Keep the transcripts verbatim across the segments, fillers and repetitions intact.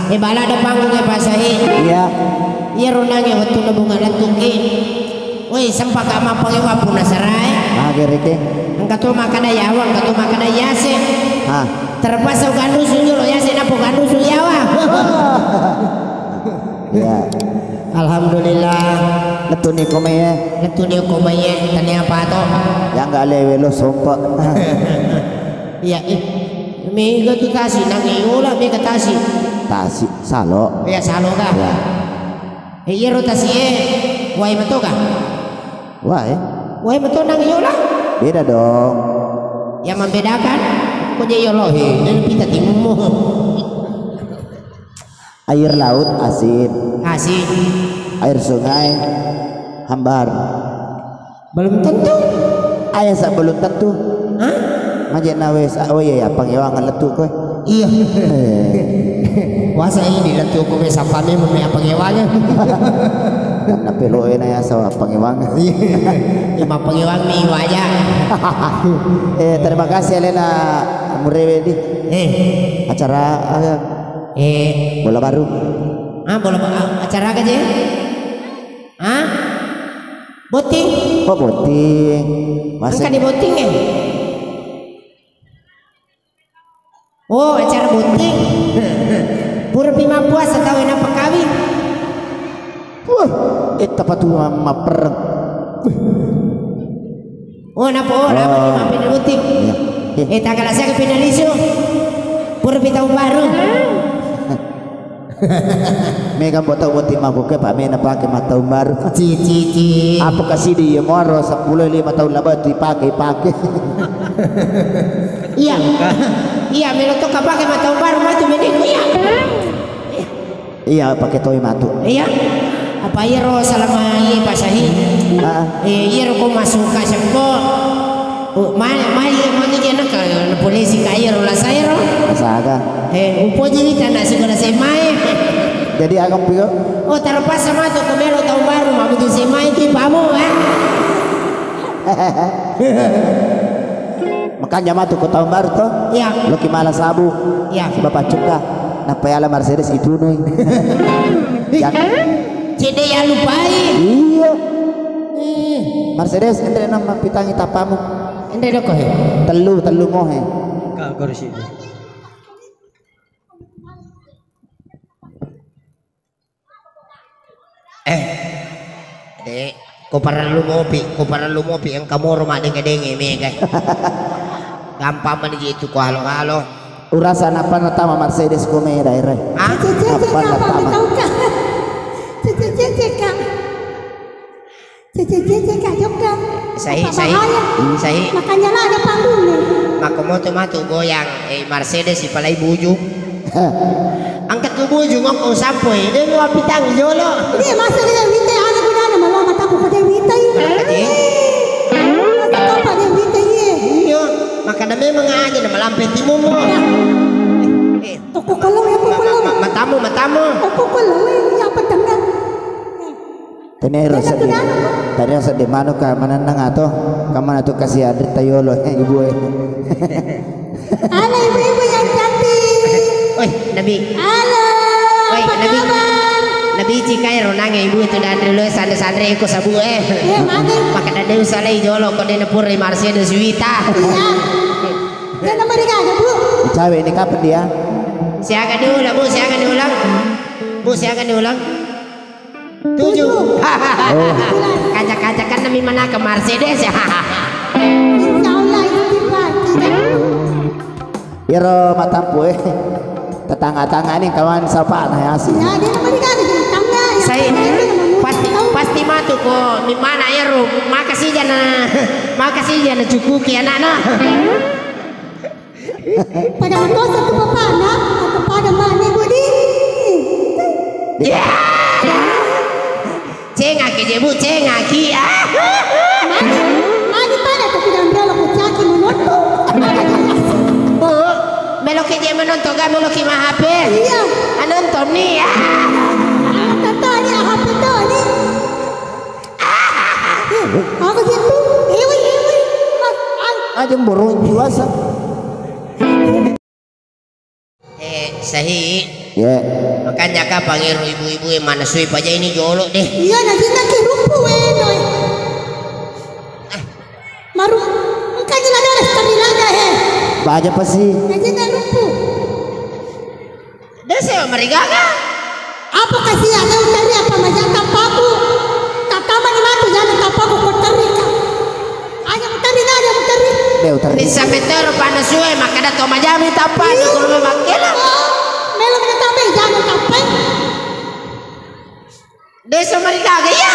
Eh, bala ada panggung ya, Pak Sahi. Iya. Iya, runangi waktu bunga lettuki. Woi, sempaka mappangewang puna sarae. Ah, gereke. Engka to makkeda yawa, engka to makkeda yase. Ah. Terpaksa ugandusu jolo yase, napo gandusu yawa. Iya. Alhamdulillah. Lettuni komai, eh. Lettuni komai, eh. Tania pato. Yang gak lewe lo sompa. Iya, eh. Mega tu tasi, nangi yola mega tasi. Tasi, salo. Iya, salo kah? Iya. Eh, iyaro tasi, eh. Wai mato kah? Wai. Wai mato nangi yola? Beda dong. Yang membedakan, kok jadi yolo, eh. Dan pita timumu. Air laut asin. Asin. Air sungai hambar. Belum tentu. Air sa belum tentu. Hah? Maje na wes, oh iya, iya, pangewang lettu kowe. Iya. Eh. Wasa ini lettu kowe, sampah memang me apa ngewangan. Dan nape lo ena ya sawa pangewang. Iya. Ima pangewang nih wajah. Eh, terima kasih Elena Murewe di. Eh. Acara, eh, Eh. Bola baru. Ah, bola ba-, ah, acara aga je? Ah? Botting? Oh, botting. Masa engka di botting, eh? Oh, acara botting. Pura pi mappuasa tau enang pakawing. Wah, eh, tapatu ma-, maperreng. Oh, napa? Oh, napa? Oh. Mampir di botting. Iya. Eh, tagala siaga pinalisu. Pura pi tahun baru. Mega mbok tau botting mabbuka, Pak, mena pake ma tahun baru. Ci, ci, ci. Apa kasih di iya moro sepuluh lima tahun laba tu ipake, ipake. Iya. Iya, melo to kapake ma tahun baru matu meniku, iya. Iya, pake toi matu. Iya. Apa iyaro salama iya pasahi? Ah. Eh, iyaro ko masuka sempo. Oh, mai, mai, mai je naka polisi ka iyaro la saero. Asaga. Eh, upoji wita na sikola S M A e. Jadi agam pio? Oh, terpaksa matu ko melo tahun baru, ma betul S M A itu pamu, ah. Makanya matu ko tahun baru to? Iya. Loki mala sabu. Iya. Sebab paccukka. Nappa yala Mercedes itunui. Cede ya lupai. Iya. Eh. Mercedes, enre nama pitangi tapamu. Enre doko he. Tellu, tellu mohe. Kak, kursi. Eh, Dek, ko parellu mopi, ko parellu mopi, engka moro maddenge-denge mega. Gampang mani je tu ko halo-halo. Urasa nappa natama Mercedes ko me daerah. Ah? Cece, cece, nappa natama. Cece, cece, Kak. Cece, cece, Kak Jokka. Sahi, sahi. Bahaya. Sahi. Makanya lah ada panggungnya. Mako moto matu goyang, eh, Mercedes ipalai buju. Angkat ke bujung, ngokko sampoi, de' muapitang jolo. Iya, masa de' wita, ana gunana, malah mataku ke de' wita, iya. Masa kapa de' wita, iya. Iya, makanya memang aja na malampe timumu. Iya. Eh, toko kalau ya, toko kalau. Matamu, matamu. Toko kalau, iya, apa tengah? Tenero seddi, tenero seddi manu ka manenneng ato, kamana tu kasi adri tayolo, eh, ibu e. Halo ibu-ibu yang cantik. Oi, Nabi. Halo, apa kabar? Nabi Cika ero nange ibu itu dan dulu sandre-sandre iko sabu e. Iya, mane. Maka dade usalai jolo ko dena pura Mercedes Wita. Iya. Dan nomor tiga ada, Bu. Cawe ini kapan dia? Siaga diulang, Bu, siaga diulang. Bu, siaga diulang. Tujuh. Oh. Kaca-kaca kan demi mana ke Mercedes ya. Insya Allah itu tiba. Iro matampu e. Tetangga-tangga ni kawan sapa na yasi. Ya, dia nomor tiga ada di tetangga. Saya pasti, pasti matu ko mi mana ero. Makasih jana. Makasih jana cukuki anakna. Pada matosa tu bapana, atau pada mani budi. Ya. Cengaki je, Bu, cengaki. Ah. Mani, mani pada tu tidak ambil aku caki menonton. Bu, meloki je menonton, gak meloki mah H P. Iya. Anonton nih. Ah. Tata ni H P tu ni. Aku gitu. Ewe, ewe. Mas, an- Aja borong biasa. Eh, sahi. Iya. Makanya kapang ero ibu-ibu e manessui pajaini jolo deh. Iya, najinna ki rumpu e, noe. Ah. Maru, engka ji ladara setari laga, he. Baja pasi. Najinna rumpu. Dese marigaga. Apa kasih ada utari apa maja tapaku? Tatama ni matu jana tapaku ko terika. Aja muteri na, aja muteri. Be uteri. Bisa metero panessue, makkeda to majami tappa, iya. Dukung me makkeda. Oh, melo mena tabe, jana tappe. Desa marigaga, iya.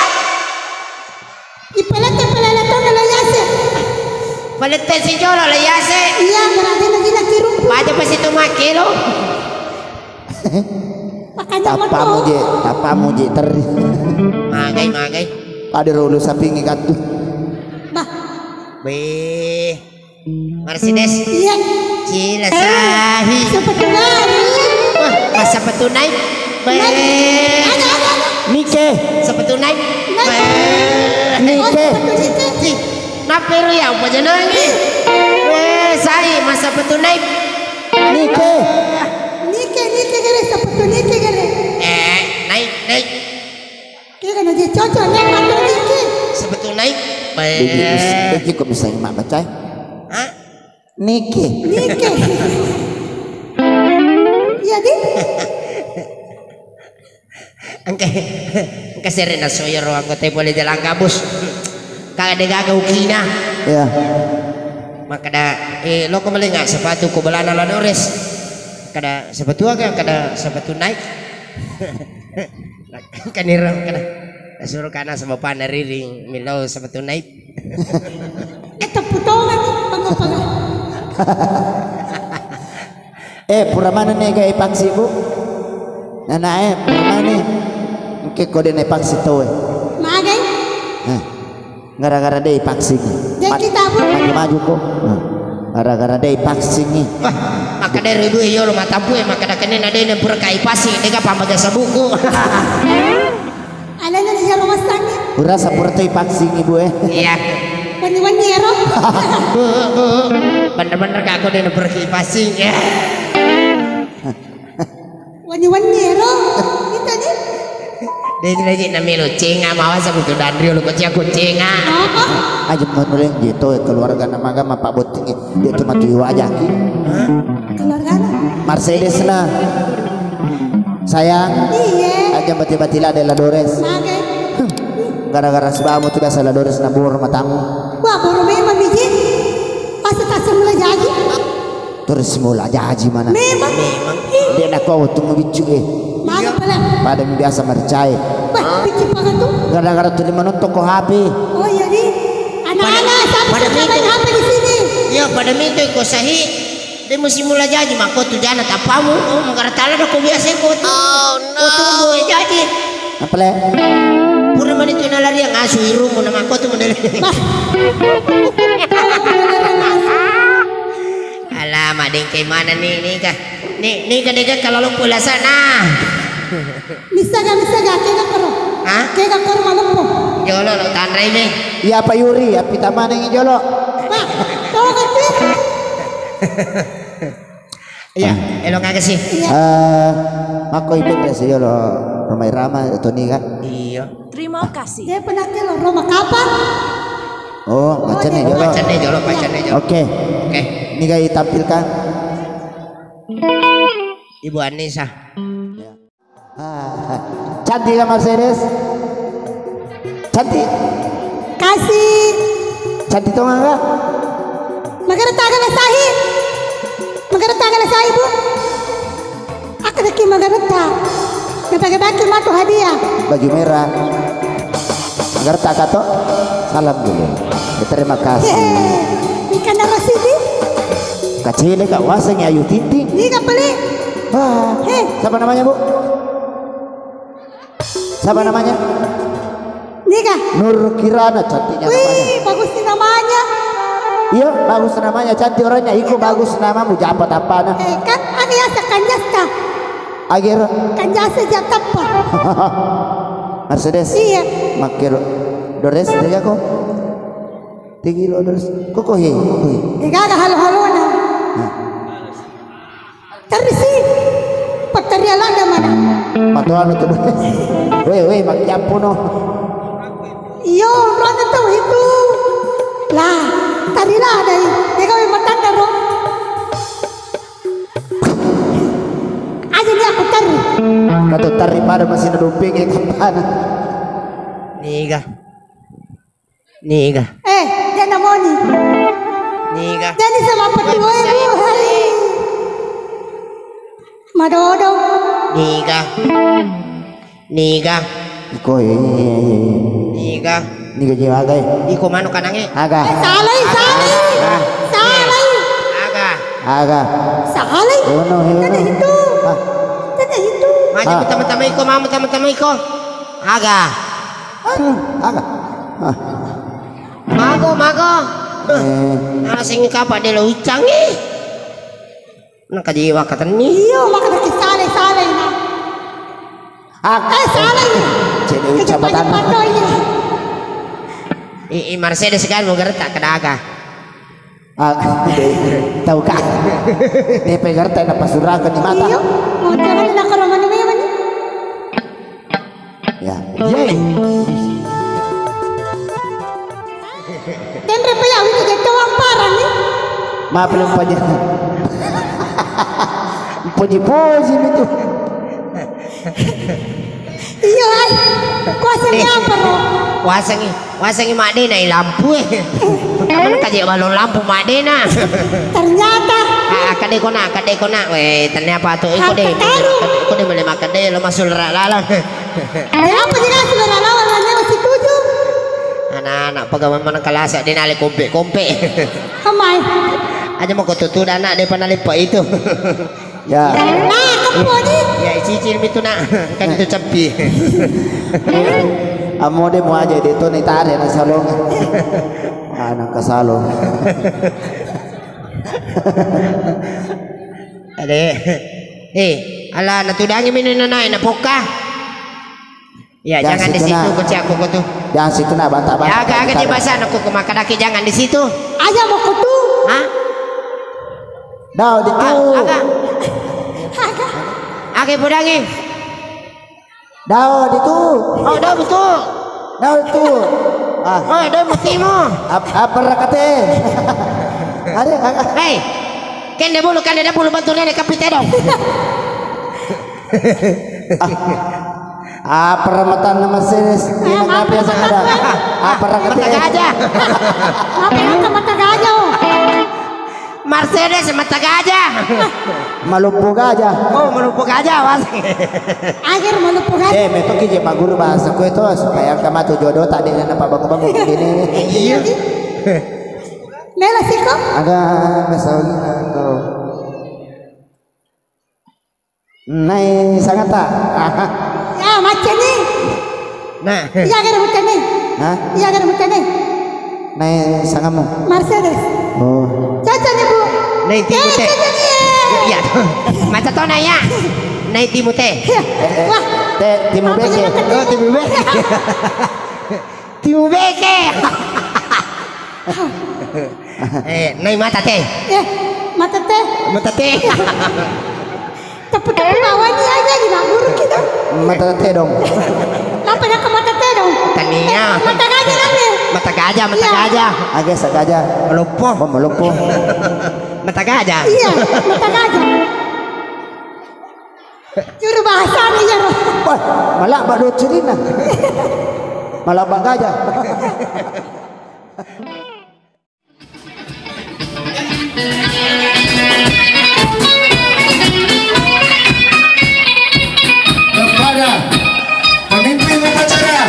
Ipalette palele to melo yase. Palette si jolo la yase. Iya, berarti lagi nak kirum. Baca pasti to makkelo. Makanya tappamu moto. Je, tappamu je teri. Magai, magai. Pada rolo sapingi katu. Bah. Be. Mercedes. Iya. Cila sahi. Sepatu baru. Wah, masa sepatu naik. Be. Naik. Ada, ada, ada. Nike. Sepatu naik. Naik. Be. Nike. Oh, sepatu Nike. Ci, naperu ya, apa jenenge? Weh, sai, masa sepatu naik. Nike. Nike, Nike gere, sepatu Nike gere. Eh, naik, naik. Kira na je cocok, naik motor Nike. Sepatu naik. Be. Begi, begi kok bisa emak baca? Hah? Nike. Nike. Iya, di? Engka, engka sere nasoyoro anggota pole jalan gabus. Kagak degaga ukina. Iya. Makkeda, eh, loko malinga sepatu ku belana la Dores. Kada sepatu aga, kada sepatu naik. Kaniro kada. Nasuro kana sama pana riring milo sepatu naik. Eh, teppu tongan ni, panga-panga. Eh, pura mana nih gaya paksi, Bu? Nana, eh, pura mana nih? Engke kode ne paksi to, eh. Magai? Eh, gara-gara deh paksi ni. Jadi kita, Bu. Maju-maju ko. Eh, gara-gara deh paksi ni. Wah, maka dari dua yolo matapu, eh, maka dah kena nadai ne pura kai paksi, deka pambaga sabuku. Alena di jaro massangi. Ura sapura toi paksing ibu eh. Iya. Wenni-wenni ero. Bu, bu. Bener-bener gak aku deh pergi passing ya. Wenni-wenni ero. Kita nih. Deh lagi namelo cenga mawa sabutu danri lu koceng aku cenga. Apa? Aja menuleng gitu keluarga nama agama Pak Botting. Dia cuma tuyu aja ki. Keluarga. Mercedes nah. Sayang. Iya. Aja bati-bati la Della Dores. Mage. Gara-gara sebabmu tu biasa la Dores na boro matamu. Wah, boro memang miji. Pasti tak semula jaji. Terus semula jaji mana? Memang. Dia nak kau tunggu bicu eh. Mana pala? Pada biasa mercai. Wah, bicu apa tu? Gara-gara tu lima nonton ko H P. Oh iya di. Anak-anak, siapa pada suka main H P di sini? Iya, pada mito ko sahi. De musimula jaji makko tu jana tappamu. Oh, magara tala ko biasa ko tu. Oh, no. Oh, tu boe jaji. Apa le? Pura mani tu nalari yang asu irumu na makko tu menele. Bah. Alah, madengke mana ni, ni kah? Ni, ni kah dega kalau lo pula sana. Misaga, misaga, kega koro. Hah? Kega koro maloppo. Jolo lo tanrai me. Iya Pak Yuri, api tamaneng jolo. Wah, tau kecil. Iya, elo kagak sih. Iya. Eh, makko ibu sih jolo Rhoma Irama Toni kan? Iya. Terima kasih. Dia pernah ke lo Rhoma kapan? Oh, macam ni jolo. Macam ni jolo, macam ni jolo. Oke. Oke. Ini kayak tampilkan. Ibu Anissa. Ya. Ah, cantik kan Mercedes? Cantik? Kasih. Cantik tongeng kah? Magaretta gala sahi. Magaretta gala sahi, Bu. Aku deki magaretta. Nabagi-bagi matu hadiah. Baju merah. Magaretta kato. Salam dulu. Ya, terima kasih. Hehe. Ikan darah sidi. Kacele kak waseng Ayu Ting Ting. Ini kapali. Wah. Hei. Siapa namanya, Bu? Siapa namanya? Nika. Nur Kirana, cantiknya namanya. Wih, bagus nih namanya. Iya, bagus namanya, cantik orangnya. Iko bagus namamu, japa tapana. Eh, kan anu ya, sekanjasta. Agero. Kanjasa jatappa. Mercedes. Iya. Makero. Dores, dega ko. Tigi lo Dores. Koko he, koko he. Dega ada halo-halona. Hah? Terisi. Peteri Lada mana? Matoa anu tu. Weh, weh, makkiappuno. Iyo, rona tau itu. Lah, tadi lah ada. Dia kawin matanda ro. Aja ni aku tari. Katu tari pada masih naduping itu mana? Niga. Niga. Eh, dia namoni. Niga. Jadi sama petua ibu. Hai. Madodo. Niga. Niga. Iko, iya, iya, iya, iya. Niga. Niga je aga, eh. Iko manu kanange. Aga. Eh, salah, salah. Ah. Salah. Aga. Aga. Salah. Ono, ono. Tadi itu. Ah. Tadi itu. Maju. Ah. Pertama-tama iko, mama pertama-tama iko. Aga. Aga. Ah. Mago, mago. Eh. Asing kapa de lo ucangi. Nakajiwa katenni. Iyo, maka sale-sale na. Ah. Eh, sale ni. Cede ucapatan. Iya. I, i Mercedes kan mau gertak ke daga. Ah, tau ka. Ni pegarta na pasuraka ni mata. Iyo, mau jangan nak ke rumah ni memang ni. Ya. Yeay. Denre pa ya, wita jetta wamparang ni. Maaf, belum puji. Puji-puji itu. Iya, ai. Kuasengi apa, Ro? Kuasengi, kuasengi madena i lampu, eh. Kamu kaje balon lampu madena. Ternyata. Ah, kade kona, kade kona. Weh, ternyata tu iko de. Iko de mele makade lo masul ra lalang. Kenapa tidak sudah lawan hanya setuju? Anak-anak pegawan mana kelas de nale kompe-kompe. Amai. Aja mau kau tutu anak de panalipa itu. Ya. Nah, keponi. Ya, cicil mitu nak. Kan itu cepi. Amo de mau aja de to ni tare na salong. Anak ke salong. Ade. Eh, ala natudangi minu nanae na pokka. Ya, jangan di situ, kecil aku kau tuh. Jangan situ nak bantah-bantah. Ya, agak-agak di bahasa aku ke makan daki, jangan di situ. Aja mau kutu. Hah? Dau di tu. Agak. Agak pudangi. Dau di tu. Oh, dau betul. Dau tu. Ah. Oh, dau mutimu. Apa rakate? Ada, ada. Hei. Kende bulu, kende bulu bantu nenek kapite dong. Ah, perematan nama senes. Ini apa yang ada? Ah, perakate. Mata gajah. Apa yang ke mata gajah? Mercedes mata gajah. Malumpu gajah. Oh, malumpu gajah, was. Akhir malumpu gajah. Eh, meto ki je maguru bahasa kue to supaya engka matu jodoh tadi nana pabangun-bangun begini. Iya. Mela siko? Agak masalah kau. Nai sangata. Ya, macam ni. Nah. Iya, kira macam ni. Hah? Iya, kira macam ni. Nai sangamu. Mercedes. Oh. Caca ni, Bu. Nai timu te. Caca ni, eh. Iya. Mata to naya. Nai timu te. Iya. Wah. Te timu beke. Oh, timu beke. Timu beke. Eh, nai mata te. Eh, mata te. Mata te. Tepu-tepu bawah ni aja di guru kita. Mata te dong. Kenapa nak ke mata te dong? Tania. Eh, mata gajah kan ya? Mata gajah, mata gajah. Agak sengaja. Melopo. Oh, melopo. Mata gajah. Iya, mata gajah. Juru bahasa nih ya. Wah, malah bak docurina. Malah bak gajah. Kepada pemimpin upacara,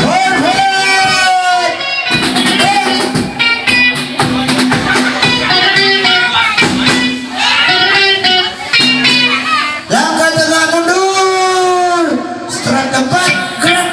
hormat. Langkah tegak mundur. Setelah tempat, gerak.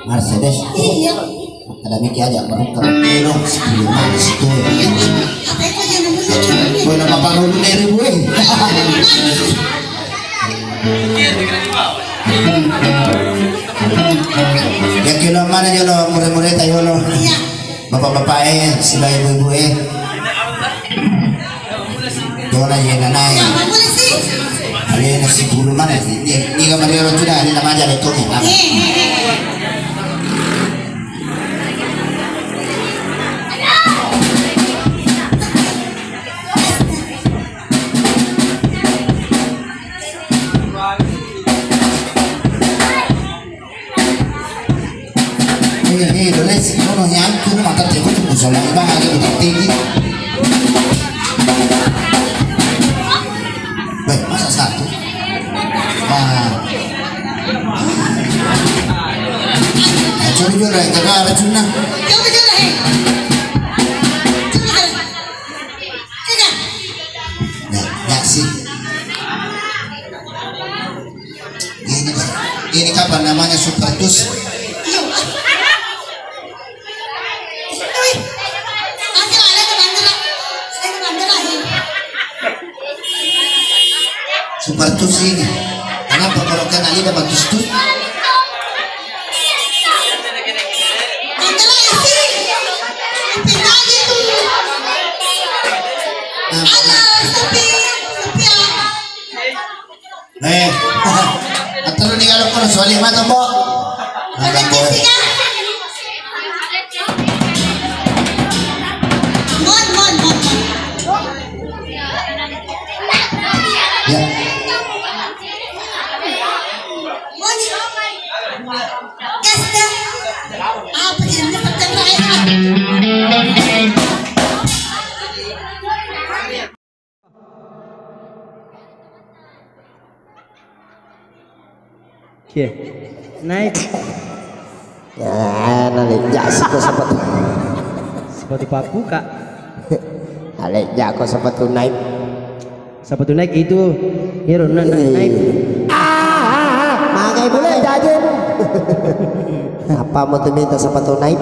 Mercedes. Iya. Ada miki aja berukar kilo sepuluh manis tuh. Apa itu yang namanya? Boleh bapak dulu dari gue. Ya kilo mana jolo mure-mure tayolo. Iya. Bapak-bapak eh, sibawa ibu-ibu eh. Jona ye nanae. Alena sepuluh mana sih? Ni ni kamari orang sudah ada nama aja itu. Eh, eh, eh, eh. Eh, eh, dole si kono nyangku mata teko tu soalnya bahaya tu tadi. Baik, masa satu. Wah. Curi juga, jaga racunnya. Ya, ya sih. Ini, ini kapan namanya Super Tus? Super Tus ini. Kenapa kalau kena lidah bagus tuh? Nah, Eh, atau ni kalau kau soalnya mata kok. Mon, mon, mon, mon. Ya. Mon. Gas dah. Apa ini? Cie. Naik. Ya, nalejak siko sepatu. Sepatu papu, Kak. Nalejak ko sepatu naik. Sepatu naik itu. Iro na-, na-, naik. Ah, ah, ah. Magai boleh jaje. Apa mau tuh minta sepatu naik?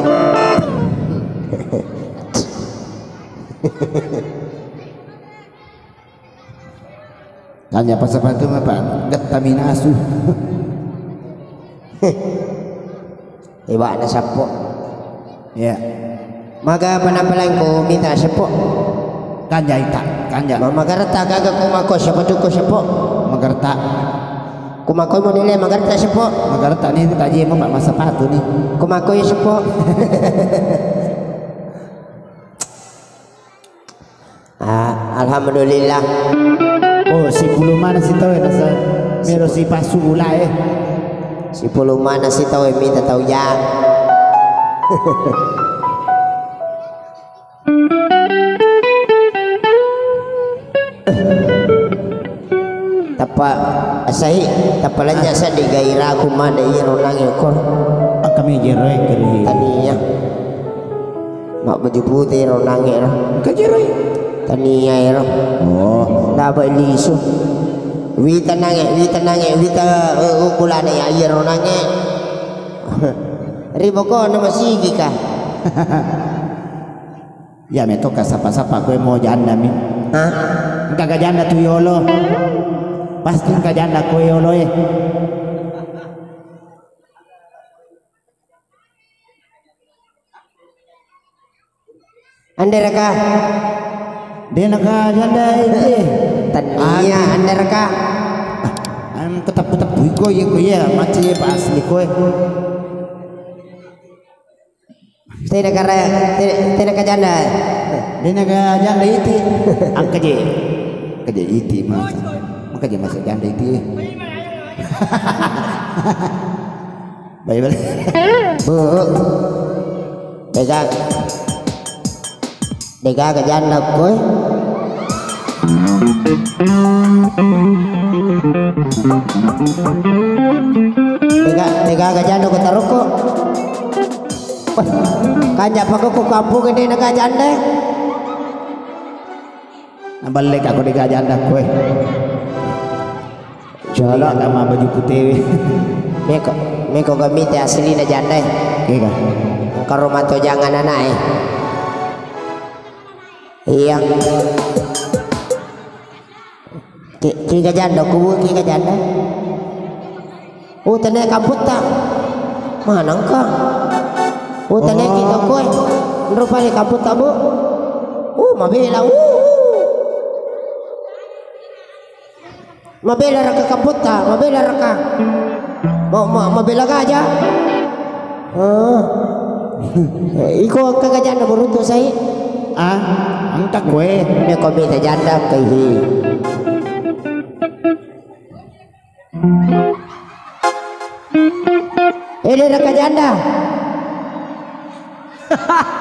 Tanya apa sepatu apa? Getta minasu. Iwakna seppo. Ya. Maga penampilan ku minta seppo. Kanja ita, kanja. Mama garta gaga ku mako sepatu ku seppo. Magarta. Ku mako mo nilai magarta seppo. Magarta ni taji mo pak masa sepatu ni. Ku mako ya seppo. Ah, alhamdulillah. Oh, sepuluh mana si tau nasa mero si pasu ula eh. Sepuluh mana si tau minta tau ja. Tappa asai, tappa lanja seddi gairaku made iro nange kor. Kami jero e keri. Tania. Mak baju putih ro nange ro. Kajero e. Tania ero. Oh. Daba lisu. Wita nange, wita nange, wita, eh, ukulane ya iro nange. Riboko nama sigi ka. Iya metto ka sapa-sapa koe mo janda mi. Hah? Engka ga janda tu yolo. Pasti engka janda koe yolo e. Ande raka. De naka janda e. Tania ande raka. Am keteppu-teppu iko iya ko iya macam iya pas liko e. Tena kara, te-, tena kajanda. Tena kajanda iti. Angka je. Angka je iti mas. Maka je masa janda iti. Baik balik. Bu. Pegang. Degaga janda koe. Dega, degaga janda ko taroko. Wah, kanja pako ko kampung ini naga janda. Naballe ka ko degaga janda koe. Coba kama baju putih. Meko, meko gami te asli na janda e. Iya. Karo mato jangan anak e. Iya. Ki, ki ga janda, ku ki ga janda. Oh, tene kamputta. Mana engka? Oh, tene ki toko e. Rupa ni kamputta, Bu. Oh, mabela. Uh, uh. Mabela raka kamputta, mabela raka. Ma, ma, mabela gaja. Oh. Iko engka gajana beruntu sai. Ah, engka kue. Meko mita janda engka ihi. Ede raka janda.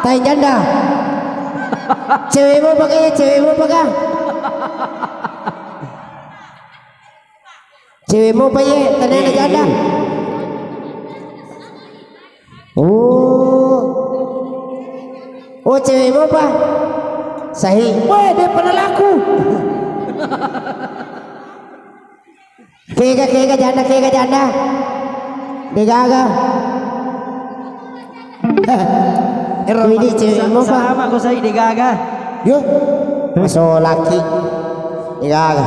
Tai janda. Cewekmu pakai ya, cewekmu pakai. Cewekmu apa ye? Tanya na janda. Oh. Oh, cewekmu apa? Sahi. Weh, dia pernah laku. Kega, kega janda, kega janda. Degaga. Ero. Widi, cewekmu apa? Sama ko sai degaga. Yo. Maso laki. Degaga.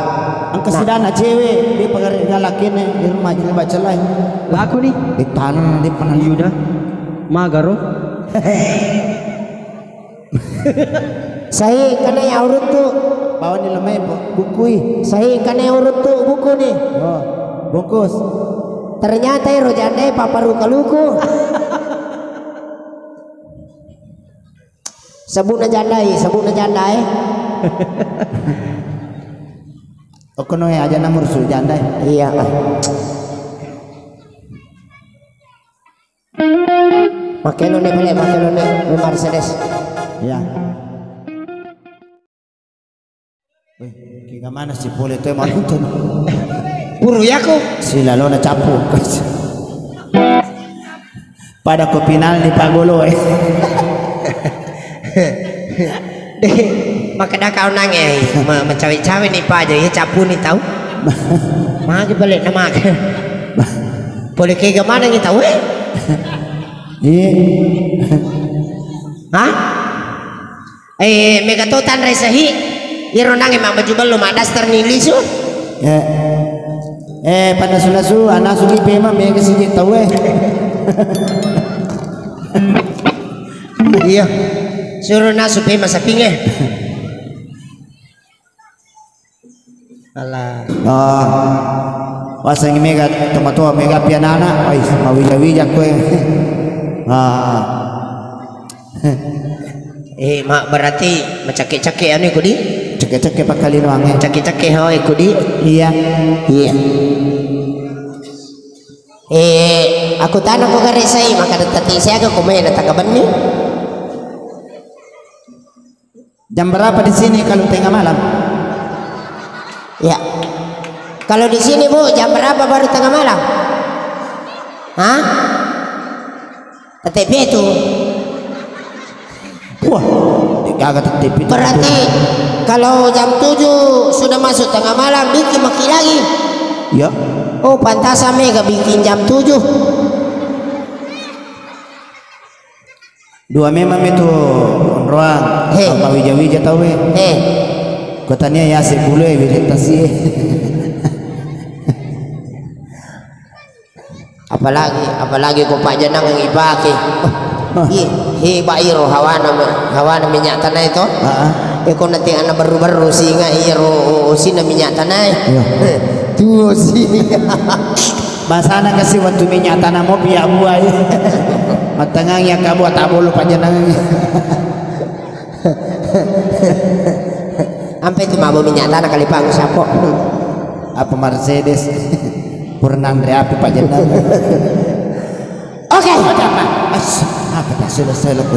Engka sedana cewek, dia pagare laki ne, di rumah jadi baca lain. Laku ni. Di tanah, di panah. Yuda. Magaro. Sai kana ya uruttu. Bawa ni lemai bukui. Sai kana ya uruttu buku ni. Oh, bungkus. Ternyata ero janda e papa ruka luku. Sebutna janda e, sebutna janda e. Okono e aja na murusu janda e. Iya. Makelone bele, makelone Mercedes. Iya. Weh, kega mana si pole tu manonton? Puru yako. Silalona capu. Pada ko final ni pagolo e. Deh, makkeda kau nange, ma-, macawe-cawe ni paja, iya capu ni tau. Magi balik na magi. Pole kega mana ni tau e? Iya. Hah? Eh, mega to tanre sahi. Iro nange ma baju bello ma daster ni lisu. Eh. Eh, panasu-nasu, anasu ki pema mega siji tau e. Iya. Suruh nasu pema sapinge. Alah. Ah. Wasengngi mega tomatoa mega pianana. Ais, mawija-wija koe. Ah. Eh, ma berarti macakke-cakke anu kudi? Cakke-cakke pakkalinoangnge. Cakke-cakke hawa kudi? Iya. Iya. Eh, aku tana ko gare sai maka tati siaga ko mena takabenni. Jam berapa di sini kalau tengah malam? Ya. Kalau di sini, Bu, jam berapa baru tengah malam? Hah? Tette pitu. Wah, gaga tette pitu. Berarti kalau jam tujuh sudah masuk tengah malam, bikin maki lagi. Ya. Oh, pantasan mega bikin jam tujuh. Dua memang itu onroang. He. Apa wija-wija tau e. He. Kotania ya sepuluh e wija tasi e. Apalagi, apalagi ko pajanang ipake. Hah. Iya, hebat iro hawana me-, hawana minyak tanah itu. Heeh. Eko nanti anak baru-baru singa iro sina minyak tanah. Iya. Tuo sini. Basana kasi waktu minyak tanah mau pia buai. Matangang ya kabu tak bolu pajanang. Ampe tu mabo minyak tanah kali pangu sapo. Apa Mercedes? Pernah andre api pajanang. Oke. Apa? Apa tak selesai lo kau.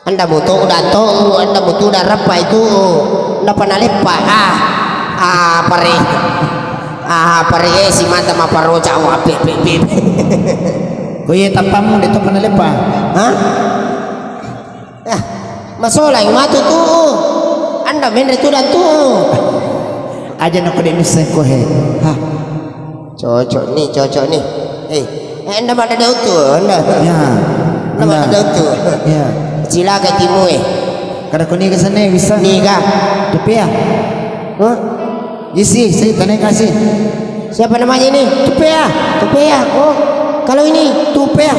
Anda mutu udah tu, anda mutu udah repa itu, napa naleppa? Ah, ah, pare, ah, pare, eh, si mata maparoca, wah, pe, pe, pe, pe. Ko iye tappamu de to panaleppa? Hah? Ah, masolang matu tu, anda menre tu dan tu. Aja' nako de' misseng ko he. Hah. Cocok ni, cocok ni. Eh, eh, anda mana Dautu? Anda. Ya. Anda mana Dautu? Ya. Cilaka timu eh. Kada ko niga senne bisa. Niga. Tupea. Hah? Isi, saya tanya kasih. Siapa namanya ini? Tupea. Tupea. Oh, kalau ini? Tupea.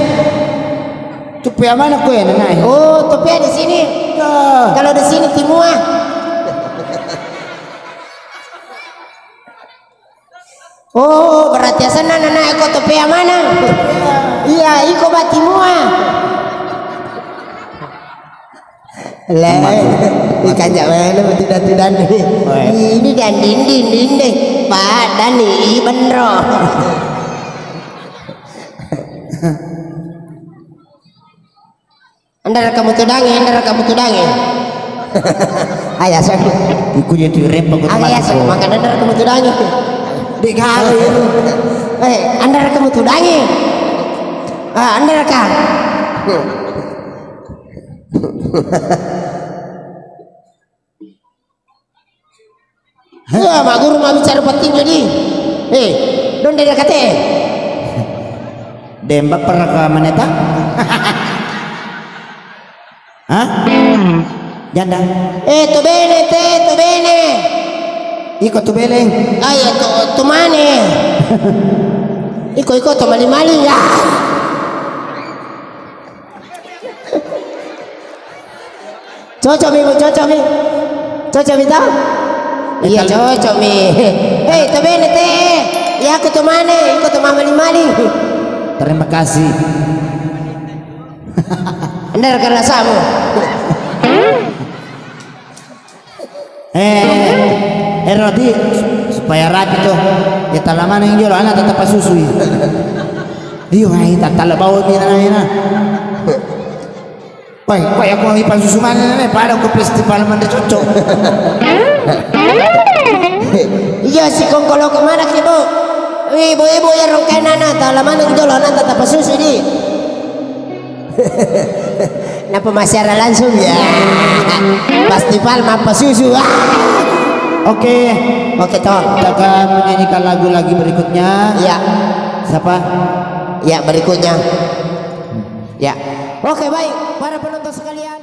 Tupea mana kue nana? Oh, Tupea di sini. Ya. Kalau di sini timua. Oh, berarti asenna nana eko Tupea mana? Iya, iko bati mua. Le, ikan jak mana tidak tidak nih. Ini dan dinding dinding. Pak Dani Benro. Andara kamu tudangi, andara kamu tudangi. Ayah saya. Iku je tu rem pako. Ayah saya makan andara kamu tudangi. Di kali. Eh, andara kamu tudangi. Ah, andara ka. Wah, magguru mabbicara penting jadi. Eh, donde dekate. Demba peraka maneta. Hah? Janda. Eh, tu bene te, tu bene. Iko tu beleng. Ayo tu, tu mane. Iko iko tu maling-maling ya. Cocok mi, Bu, cocok mi. Cocok mi tau? Iya, cocok mi. Hei, to bene te. Iya, aku to mane, iko to mamaling-maling. Terima kasih. Bener kerasamu. Eh, eh, Rodi, supaya rapi tuh. Ya tala maneng jolo anak tetap pasusui. Iyo, ai tatala bawa mina mina. Woi, woi, aku mau ipan susu mana nih? Pada aku festival mana cocok. Iya, si kongkolo ke mana ki, Bu? Ibu-ibu ya rongkena na, tala maneng jolo anak tetap pasusui di. Napa masih ada langsung? Ya. Festival mappa susu. Ah. Oke. Oke, Tong. Kita akan menyanyikan lagu lagi berikutnya. Ya. Siapa? Ya, berikutnya. Ya. Oke, baik. Para penonton sekalian.